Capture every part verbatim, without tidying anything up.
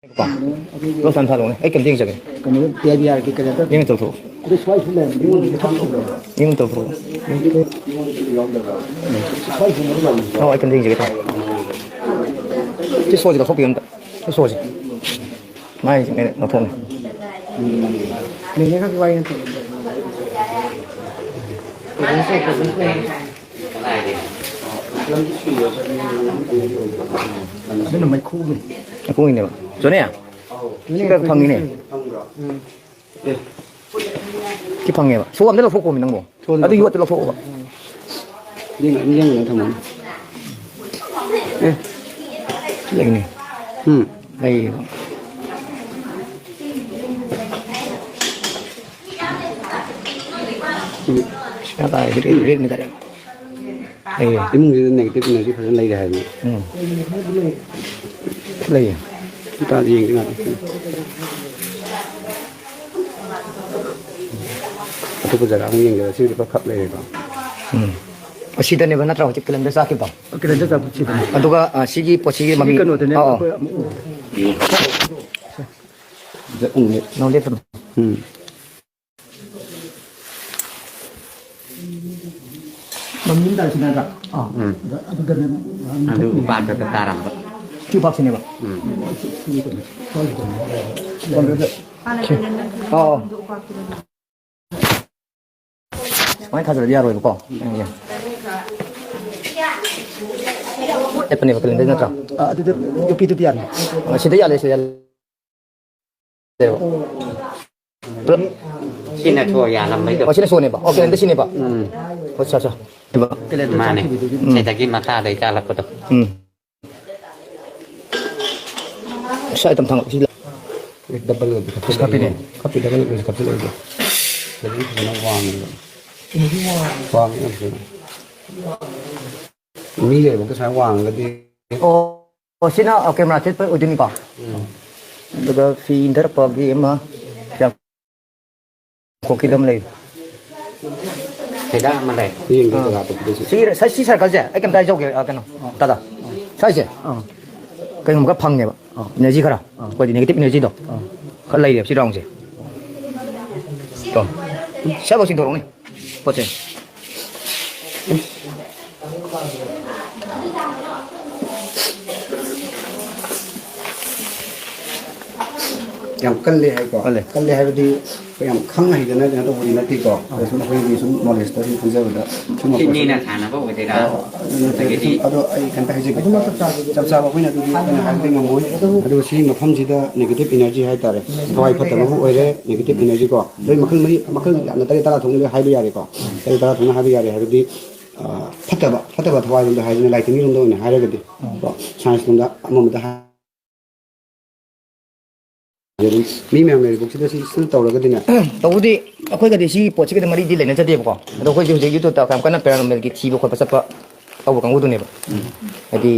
ꯀꯣ꯫ ꯂꯣꯁ ꯇꯥꯟ ꯊꯥꯗꯣꯛꯑꯣꯅꯦ꯫ ꯑꯩ ꯀꯩꯝꯇ ꯌꯦꯡꯖꯒꯦ꯫ ꯀꯩꯅꯣ, ꯄꯤ ꯑꯥꯏ ꯕꯤ ꯑꯥꯔꯒꯤ ꯀꯩꯅꯣꯗ ꯌꯦꯡ ꯇꯧꯊꯣꯛꯑꯣ꯫ ꯑꯗꯨ ꯁ꯭ꯋꯥꯏꯁꯨ ꯂꯩꯔꯝꯃꯦ꯫ ꯃꯤꯉꯣꯟꯗ ꯄꯤꯊꯣꯛꯈꯤꯕ꯭ꯔꯣ? ꯌꯦꯡ ꯇꯧꯊꯣꯛꯑꯣ꯫ ꯁ꯭ꯋꯥꯏꯁꯨ ꯂꯩꯔꯝꯃꯦ꯫ ꯑꯣ, ꯑꯩ ꯀꯩꯝꯇ ꯌꯦꯡꯖꯒꯦ꯫ ꯁꯤ ꯁꯣꯁꯤ ꯂꯧꯊꯣꯛꯄꯤꯌꯨ ꯑꯝꯇ꯫ ꯁꯤ ꯁꯣꯁꯤ꯫ ꯃꯥꯏꯁꯦ ꯑꯩꯅ ꯂꯧꯊꯣꯛꯑꯣꯅꯦ꯫ ꯃꯦꯅꯦꯖꯔꯒꯤ ꯋꯥꯔꯤ ꯅꯠꯇꯦ꯫ ꯑꯗꯨꯅ ꯃꯩꯈꯨꯒꯤ꯫ ꯃꯩꯈꯨꯒꯤꯅꯦꯕ꯫ ꯖꯣꯅꯦ? ꯁꯤ ꯈꯔ ꯐꯪꯉꯤꯅꯦ꯫ ꯎꯝ꯫ ꯁꯤ ꯐꯪꯉꯦꯕ꯫ ꯁꯣ ꯑꯝꯇ ꯂꯧꯊꯣꯛꯈꯣꯃꯤ ꯅꯪꯕꯣ꯫ ꯁꯣꯗ ꯑꯗꯨ ꯂꯧꯊꯣꯛ-, ꯌꯣꯠꯇ ꯂꯧꯊꯣꯛꯑꯣꯕ꯫ ꯂꯦꯡ-, ꯂꯦꯡꯗꯅ ꯊꯝꯃꯣꯅꯦ꯫ ꯑꯦ꯫ ꯂꯩꯅꯤ꯫ ꯎꯝ꯫ ꯂꯩꯌꯦꯕ꯫ ꯎꯝ꯫ ꯄꯩꯁꯥ ꯇꯥꯔꯗꯤ ꯔꯦꯠ-, ꯔꯦꯠꯅꯤ ꯗꯥꯏꯔꯦꯛ꯫ ꯂꯩꯌꯦ꯫ ꯏꯃꯨꯡꯁꯤꯗ negative energy ꯐꯖꯅ ꯂꯩꯔꯦ ꯍꯥꯏꯕꯅꯤ꯫ ꯎꯝ꯫ ꯂꯩꯌꯦ꯫ ꯇꯥꯗꯤ ꯌꯦꯡꯗꯤ ꯉꯥꯛꯇ꯫ ꯑꯇꯣꯞꯄ ꯖꯒꯥ ꯑꯃꯨꯛ ꯌꯦꯡꯒꯦꯔꯥ? ꯁꯤꯗꯤ ꯄꯨꯔꯥ ꯈꯞ ꯂꯩꯔꯦꯀꯣ꯫ ꯎꯝ꯫ ꯑꯁꯤꯗꯅꯦꯕ ꯅꯠꯇ꯭ꯔꯥ ꯍꯧꯖꯤꯛ calendar ꯆꯥꯛꯈꯤꯕꯗꯣ? Calendar ꯆꯥꯛꯄ ꯁꯤꯗꯅꯦ꯫ ꯑꯗꯨꯒ, ꯑ, ꯁꯤꯒꯤ ꯄꯣꯠꯁꯤꯒꯤ ꯁꯤꯒꯤ ꯃꯃꯤ-, ꯀꯩꯅꯣꯗꯅꯦ ꯑꯧ, ꯑꯧ꯫ ꯑꯩꯈꯣꯏ ꯑꯃꯨꯛ ꯎ-, ꯅꯪ ꯂꯦꯞꯄꯗꯣ꯫ ꯎꯝ꯫ ꯃꯃꯤ ꯑꯃ ꯇꯥꯔꯤꯁꯤ ꯅꯠꯇ꯭ꯔꯥ? ꯑꯥ꯫ ꯎꯝ꯫ ꯑꯗ-, ꯑꯗꯨꯗꯅꯦ ꯃꯌꯥꯝ ꯑꯗꯨ ꯊꯣꯛꯄꯅꯦ꯫ ꯎꯄꯥꯛꯇ ꯇꯥꯔꯝꯕ꯫ ꯁꯤ ꯎꯄꯥꯛꯁꯤꯅꯦꯕ? ꯎꯝ꯫ ꯁꯤ꯫ ꯑꯥ, ꯑꯥ꯫ ꯁꯨꯃꯥꯏꯅ ꯊꯥꯖꯤꯜꯂꯗꯤ ꯌꯥꯔꯣꯏꯕꯀꯣ꯫ ꯆꯠꯄꯅꯦꯕ calendar ꯅꯠꯇ꯭ꯔꯥ? ꯑꯥ, ꯑꯗꯨꯗ ꯌꯣꯠꯄꯤꯗꯨꯗꯤ ꯌꯥꯅꯤ꯫ ꯑꯥ, ꯁꯤꯗ ꯌꯥꯜꯂꯦ, ꯁꯤꯗ ꯌꯥꯜꯂꯦ꯫ ꯄꯨꯂꯞ꯫ ꯁꯤꯅ ꯁꯣ ꯌꯥꯜꯂꯝꯕꯩꯗꯣ꯫ ꯑꯣ, ꯁꯤꯅ ꯁꯣꯅꯦꯕ? ꯑꯣ, calendar ꯁꯤꯅꯦꯕ? ꯎꯝ꯫ ꯑꯣ, ꯑꯠꯆꯥ, ꯑꯠꯆꯥ꯫ ꯃꯥꯅꯦ꯫ ꯎꯝ꯫ ꯁꯤꯗꯒꯤ ꯃꯈꯥꯗꯩ ꯆꯥꯜꯂꯛꯄꯗꯣ꯫ ꯎꯝ꯫ ꯁꯤ item ꯊꯥꯡꯒꯠꯂꯨ, ꯁꯤ ꯂ-, ꯗꯕꯜ ꯑꯣꯏꯕ ꯈꯛꯇ ꯈꯞꯄꯤꯅꯦ꯫ ꯂꯩꯌꯦ꯫ ꯈꯞꯄꯤ, ꯗꯕꯜ ꯑꯣꯏꯕ ꯈꯛꯇ ꯂꯩꯌꯦ꯫ ꯁꯤꯗꯒꯤ ꯐꯖꯅ ꯋꯥꯡꯉꯦꯕ꯫ ꯋꯥꯡꯉꯦ ꯌꯥꯝ ꯊꯤꯅ꯫ ꯃꯤ ꯂꯩꯕꯗ ꯁꯨꯃꯥꯏꯅ ꯋꯥꯡꯉꯒꯗꯤ꯫ ꯑꯣ, ꯑꯣ, ꯁꯤꯅ, ꯑ, camera ꯊꯦꯠꯄ ꯑꯣꯏꯗꯣꯏꯅꯤꯀꯣ? ꯎꯝ꯫ ꯑꯗꯨꯒ ꯐꯤ ꯏꯟꯊꯔꯛꯄꯒꯤ ꯑꯃ ꯌꯥꯝ ꯈꯣꯛꯈꯤꯗꯕ ꯑꯃ ꯂꯩ꯫ ꯍꯤꯗꯥꯛ ꯑꯃ ꯂꯩ꯫ ꯌꯦꯡꯒꯦ ꯑꯥ꯫ ꯖꯒꯥꯗꯣ ꯑꯗꯨꯁꯨ꯫ ꯁꯤ, ꯁꯤ circleꯁꯦ ꯑꯩ ꯀꯩꯝꯇ ꯍꯥꯏꯖꯍꯧꯒꯦ, ꯑ, ꯀꯩꯅꯣ, ꯇꯥꯗ꯫ ꯁ꯭ꯋꯥꯏꯁꯦ꯫ ꯑꯥ꯫ ꯀꯩꯒꯨꯝꯕ ꯈꯔ ꯐꯪꯉꯦꯕ꯫ ꯑꯥ꯫ Energy ꯈꯔ꯫ ꯑꯥ꯫ ꯑꯩꯈꯣꯏꯗꯤ negative energy ꯗꯣ꯫ ꯑꯥ꯫ ꯈꯔ ꯂꯩꯔꯦꯕ ꯁꯤ round ꯁꯦ꯫ ꯇꯣ꯫ ꯁ꯭ꯋꯥꯏꯐꯥꯎ ꯆꯤꯡꯊꯣꯔꯛꯎꯅꯦ꯫ ꯄꯣꯠꯁꯦ꯫ ꯌꯥꯝ ꯀꯜꯂꯦ ꯍꯥꯏꯀꯣ? ꯀꯜꯂꯦ꯫ ꯀꯜꯂꯦ ꯍꯥꯏꯕꯗꯤ ꯑꯩꯈꯣꯏ ꯌꯥꯝ ꯈꯪ ꯍꯩꯗꯅ ꯀꯩꯅꯣ ꯇꯧꯕꯗꯤ ꯅꯠꯇꯦꯀꯣ꯫ ꯑꯗꯣ ꯁꯨꯝ ꯑꯩꯈꯣꯏꯒꯤ ꯁꯨꯝ knowledge ꯇ ꯁꯨꯝ ꯈꯪꯖꯕꯗ ꯁꯨꯝ ꯀꯤꯠꯅꯤꯅ ꯊꯥꯅꯕ ꯑꯣꯏꯗꯣꯏꯔꯥ? ꯑꯣ, ꯑꯗꯨ ꯅꯠꯇꯦ, ꯑꯗꯒꯤꯗꯤ ꯁꯨꯝ ꯑꯗꯣ ꯑꯩ ꯀꯩꯝꯇ ꯍꯥꯏꯖꯒꯦ꯫ ꯑꯗꯨꯃꯛ ꯆꯞ ꯆꯥꯕ꯫ ꯆꯞ ꯆꯥꯕ ꯑꯩꯈꯣꯏꯅ ꯑꯗꯨꯗꯤ ꯑꯩꯈꯣꯏꯅ ꯍꯥꯏꯕꯗꯤ ꯉꯝꯃꯣꯏ꯫ ꯑꯗꯨꯒ ꯁꯤꯒꯤ ꯃꯐꯝꯁꯤꯗ negative energy ꯍꯥꯏꯇꯥꯔꯦ, ꯊꯋꯥꯏ ꯐꯠꯇꯕꯕꯨ ꯑꯣꯏꯔꯦ, negative energy ꯀꯣ, ꯂꯣꯏ ꯃꯈꯜ ꯃꯔꯤ, ꯃꯈꯜ ꯌꯥꯝꯅ ꯇꯔꯦꯠ ꯇꯔꯥ ꯊꯣꯛꯅ ꯂꯣꯏ ꯍꯥꯏꯕ ꯌꯥꯔꯦꯀꯣ꯫ ꯇꯔꯦꯠ ꯇꯔꯥ ꯊꯣꯛꯅ ꯍꯥꯏꯕ ꯌꯥꯔꯦ ꯍꯥꯏꯕꯗꯤ, ꯑ, ꯐꯠꯇꯕ, ꯐꯠꯇꯕ ꯊꯋꯥꯏꯔꯣꯝꯗ ꯍꯥꯏꯗꯅ ꯂꯥꯏꯇꯤꯟꯒꯤ ꯂꯣꯝꯗ ꯑꯣꯏꯅ ꯍꯥꯏꯔꯒꯗꯤ ꯀꯣ, science ꯂꯣꯝꯗ ꯑꯃꯃꯗ ꯍꯥꯏ-, ꯑꯗꯨꯝ ꯃꯤ ꯃꯌꯥꯝ ꯂꯩꯔꯤꯕꯣꯛꯁꯤꯗ ꯁꯤ still ꯇꯧꯔꯒꯗꯤꯅꯦ꯫ ꯇꯧꯕꯗꯤ ꯑꯩꯈꯣꯏꯒꯗꯤ ꯁꯤꯒꯤ ꯄꯣꯠꯁꯤꯒꯗꯤ ꯃꯔꯤꯗꯤ ꯂꯩꯅꯖꯗꯦꯕꯀꯣ꯫ ꯑꯗꯣ ꯑꯩꯈꯣꯏꯁꯦ ꯍꯧꯖꯤꯛ YouTube ꯇ ꯌꯥꯝ ꯀꯟꯅ paranormal ꯒꯤ ꯊꯤꯕ ꯈꯣꯠꯄ ꯆꯠꯄ ꯇꯧꯕ ꯀꯥꯡꯕꯨꯗꯨꯅꯦꯕ꯫ ꯍꯥꯏꯗꯤ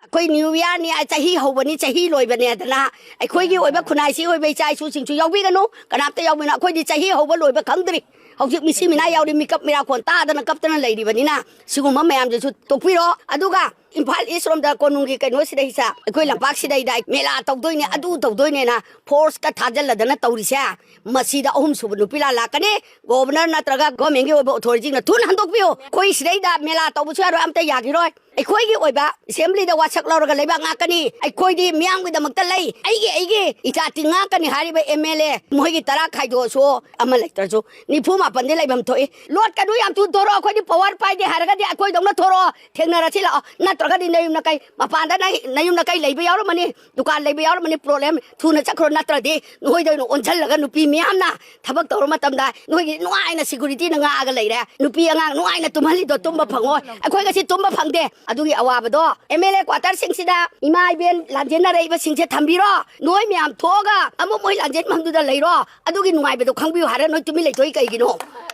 ꯑꯩꯈꯣꯏ New Year ꯅꯤ, ꯆꯍꯤ ꯍꯧꯕꯅꯤ, ꯆꯍꯤ ꯂꯣꯏꯕꯅꯦ ꯍꯥꯏꯗꯅ ꯑꯩꯈꯣꯏꯒꯤ ꯑꯣꯏꯕ ꯈꯨꯟꯅꯥꯏꯁꯤ ꯑꯣꯏꯕ ꯏꯆꯥ ꯏꯁꯨꯁꯤꯡꯁꯨ ꯌꯥꯎꯕꯤꯒꯅꯨ, ꯀꯅꯥꯝꯇ ꯌꯥꯎꯕꯤꯒꯅꯨ꯫ ꯑꯩꯈꯣꯏꯗꯤ ꯆꯍꯤ ꯍꯧꯕ ꯂꯣꯏꯕ ꯈꯪꯗ꯭ꯔꯤ꯫ ꯍꯧꯖꯤꯛ ꯃꯤꯁꯤ ꯃꯤꯅꯥ ꯌꯥꯎꯔꯤ, ꯃꯤꯀꯞ ꯃꯤꯔꯥꯈꯣꯟ ꯇꯥꯗꯅ ꯀꯞꯇꯅ ꯂꯩꯔꯤꯕꯅꯤꯅ ꯁꯤꯒꯨꯝꯕ ꯃꯌꯥꯝꯁꯤꯁꯨ ꯇꯣꯛꯄꯤꯔꯣ꯫ ꯑꯗꯨꯒ ꯏꯝꯐꯥꯜ East ꯔꯣꯝꯗ ꯀꯣꯅꯨꯡꯒꯤ ꯀꯩꯅꯣꯁꯤꯗꯩꯁꯤꯗ ꯑꯩꯈꯣꯏ ꯂꯝꯄꯥꯛꯁꯤꯗꯩꯗ ꯃꯦꯂꯥ ꯇꯧꯗꯣꯏꯅꯦ, ꯑꯗꯨ ꯇꯧꯗꯣꯏꯅꯦꯅ force ꯀ ꯊꯥꯖꯤꯜꯂꯗꯅ ꯇꯧꯔꯤꯁꯦ, ꯃꯁꯤꯗ ꯑꯍꯨꯝꯁꯨꯕ ꯅꯨꯄꯤ ꯂꯥꯟ ꯂꯥꯛꯀꯅꯤ꯫ Governor ꯅꯠꯇ꯭ꯔꯒ government ꯀꯤ ꯑꯣꯏꯕ authority ꯁꯤꯡꯅ ꯊꯨꯅ ꯍꯟꯗꯣꯛꯄꯤꯌꯨ꯫ ꯑꯩꯈꯣꯏ ꯁꯤꯗꯩꯗ ꯃꯦꯂꯥ ꯇꯧꯕꯁꯨ ꯌꯥꯔꯣꯏ, ꯑꯝꯇ ꯌꯥꯈꯤꯔꯣꯏ꯫ ꯑꯩꯈꯣꯏꯒꯤ ꯑꯣꯏꯕ assembly ꯗ ꯋꯥꯁꯛ ꯂꯧꯔꯒ ꯂꯩꯕꯥꯛ ꯉꯥꯛꯀꯅꯤ꯫ ꯑꯩꯈꯣꯏꯗꯤ ꯃꯤꯌꯥꯝꯒꯤꯗꯃꯛꯇ ꯂꯩ꯫ ꯑꯩꯒꯤ, ꯑꯩꯒꯤ ꯏꯖꯥꯇꯤ ꯉꯥꯛꯀꯅꯤ ꯍꯥꯏꯔꯤꯕ M L A ꯃꯣꯏꯒꯤ ꯇꯔꯥ ꯈꯥꯏꯗꯣꯛꯑꯁꯨ ꯑꯃ ꯂꯩꯇ꯭ꯔꯁꯨ ꯅꯤꯐꯨ ꯃꯥꯄꯟꯗꯤ ꯂꯩꯐꯝ ꯊꯣꯛꯏ꯫ ꯂꯣꯠꯀꯅꯨ, ꯌꯥꯝ ꯊꯨꯅ ꯊꯣꯔꯛꯑꯣ꯫ ꯑꯩꯈꯣꯏꯗꯤ power ꯄꯥꯏꯗꯦ ꯍꯥꯏꯔꯒꯗꯤ ꯑꯩꯈꯣꯏꯗꯧꯅ ꯊꯣꯔꯛꯑꯣ, ꯊꯦꯡꯅꯔꯁꯤ ꯂꯥꯛꯑꯣ꯫ ꯅꯠꯇ꯭ꯔꯒꯗꯤ ꯅꯌꯨꯝ ꯅꯀꯩ ꯃꯄꯥꯟꯗ ꯅ-, ꯅꯌꯨꯝ ꯅꯀꯩ ꯂꯩꯕ ꯌꯥꯎꯔꯝꯃꯅꯤ, ꯗꯨꯀꯥꯟ ꯂꯩꯕ ꯌꯥꯎꯔꯝꯃꯅꯤ, problem꯫ ꯊꯨꯅ ꯆꯠꯈ꯭ꯔꯣ, ꯅꯠꯇ꯭ꯔꯗꯤ ꯅꯈꯣꯏꯗ ꯑꯣꯏꯅ ꯑꯣꯟꯁꯤꯜꯂꯒ ꯅꯨꯄꯤ ꯃꯤꯌꯥꯝꯅ ꯊꯕꯛ ꯇꯧꯔ ꯃꯇꯝꯗ ꯅꯈꯣꯏꯒꯤ ꯅꯨꯡꯉꯥꯏꯅ security ꯅ ꯉꯥꯛꯑꯒ ꯂꯩꯔꯦ꯫ ꯅꯨꯄꯤ ꯑꯉꯥꯡ ꯅꯨꯡꯉꯥꯏꯅ ꯇꯨꯝꯍꯜꯂꯤꯗꯣ ꯇꯨꯝꯕ ꯐꯪꯉꯣꯏ꯫ ꯑꯩꯈꯣꯏ ꯉꯁꯤ ꯇꯨꯝꯕ ꯐꯪꯗꯦ꯫ ꯑꯗꯨꯒꯤ ꯑꯋꯥꯕꯗꯣ M L A quarter ꯁꯤꯡꯁꯤꯗ ꯏꯃꯥ ꯏꯕꯦꯟ ꯂꯥꯟꯖꯦꯟꯅꯔꯛꯏꯕꯁꯤꯡꯁꯦ ꯊꯝꯕꯤꯔꯣ꯫ ꯅꯣꯏ ꯃꯌꯥꯝ ꯊꯣꯛꯑꯒ ꯑꯃꯨꯛ ꯃꯣꯏ ꯂꯥꯟꯖꯦꯟꯐꯝꯗꯨꯗ ꯂꯩꯔꯣ꯫ ꯑꯗꯨꯒꯤ ꯅꯨꯡꯉꯥꯏꯕꯗꯣ ꯈꯪꯕꯤꯌꯨ ꯍꯥꯏꯔ ꯅꯣꯏ ꯇꯨꯃꯤꯟ ꯂꯩꯊꯣꯛꯏ ꯀꯩꯒꯤꯅꯣ?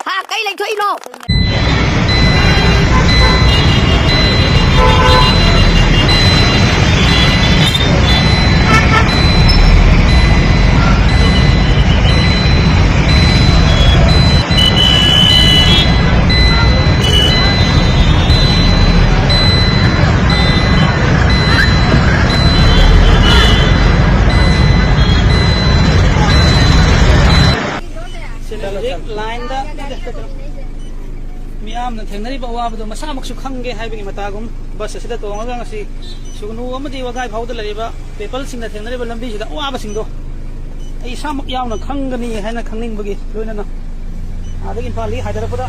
ꯍꯥ? ꯀꯩ ꯂꯩꯊꯣꯛꯏꯅꯣ? ꯂꯥꯏꯟꯗ ꯃꯤꯌꯥꯝꯅ ꯊꯦꯡꯅꯔꯤꯕ ꯑꯋꯥꯕꯗꯣ ꯃꯁꯥꯃꯛꯁꯨ ꯈꯪꯒꯦ ꯍꯥꯏꯕꯒꯤ ꯃꯇꯥꯒꯨꯝ, ꯕꯁ ꯑꯁꯤꯗ ꯇꯣꯡꯉꯒ ꯉꯁꯤ ꯁꯨꯒꯅꯨ ꯑꯃꯗꯤ ꯋꯥꯒꯥꯏ ꯐꯥꯎꯗ ꯂꯩꯔꯤꯕ ꯄꯤꯄꯜꯁꯤꯡꯅ ꯊꯦꯡꯅꯔꯤꯕ ꯂꯝꯕꯤꯁꯤꯗ ꯑꯋꯥꯕꯁꯤꯡꯗꯣ ꯑꯩ ꯏꯁꯥꯃꯛ ꯌꯥꯎꯅ ꯈꯪꯒꯅꯤ ꯍꯥꯏꯅ ꯈꯪꯅꯤꯡꯕꯒꯤ ꯂꯣꯏꯅꯅ ꯑꯥꯗꯒꯤ ꯏꯝꯐꯥꯜꯗꯒꯤ ꯍꯥꯏꯊꯔꯛꯄꯗ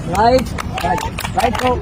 Right, right, right, go.